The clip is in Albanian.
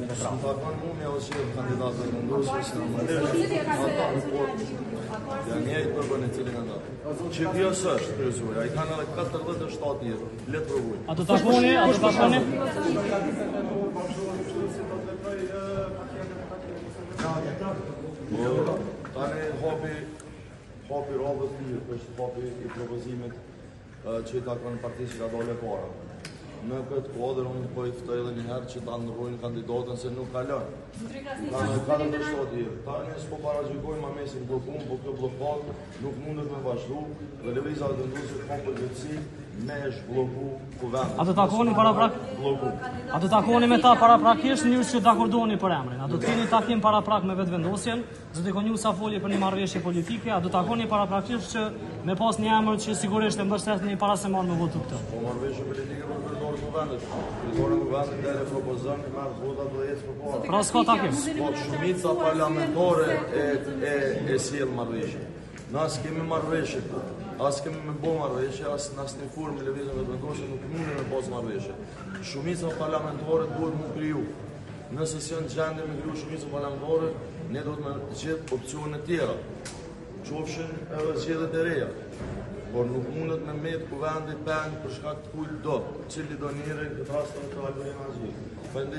kemi të S'më takon mu me u zgjedh kandidat Vetëvendosjes normalisht ata po janë njëjtë për për në cilin kandidat. Që kjo s'është kryesorja, i kanë edhe 47 tjerë, le të provojnë. A do takoni, a do takoni? Po, tani hapi hapi radhës mirë, është hapi i propozimit që i takon partisë që ka dalë e para. Në këtë kuadër unë po i ftoj edhe një herë që ta ndërrojnë kandidatën se nuk kalon. Kanë 47 tjerë. Tani s'po paragjykojmë a mesin bllokun, po kjo bllokadë nuk mundet me vazhdu dhe Lëvizja Vetëvendosje ka përgjegjësi me zhblloku kuvendin. A do takoni paraprak? Blloku. A do takoni me ta paraprakisht në mënyrë që dakordoni për emrin? A do të keni takim paraprak me Vetëvendosjen? Zoti Konjufca foli për një marrëveshje politike, a do takoni paraprakisht që me pas një emër që sigurisht e mbështetni para se marrë me votu këtë? Po marrëveshje politike për kryetar të kuvendit. Kryetari i kuvendit del e propozon, i merr votat dhe ecë përpara. Pra s'ka takim. Po shumica parlamentare e e e sjell marrëveshjen. Na s'kemi marrëveshje këtu. As kemi me bo marrëveshje, as në asnjë formë me Lëvizjen Vetëvendosje nuk mundem me pas marrëveshje. Shumica parlamentare duhet mu kriju. Nëse s'janë në gjendje me kriju shumicën parlamentare, ne duhet me gjetë opcione tjera, qofshin edhe zgjedhjet e reja. Por nuk mundet me met kuvendi peng për shkak të kujt do, cili do njeri, në këtë rast edhe të Albulena Haxhiut. Faleminderit.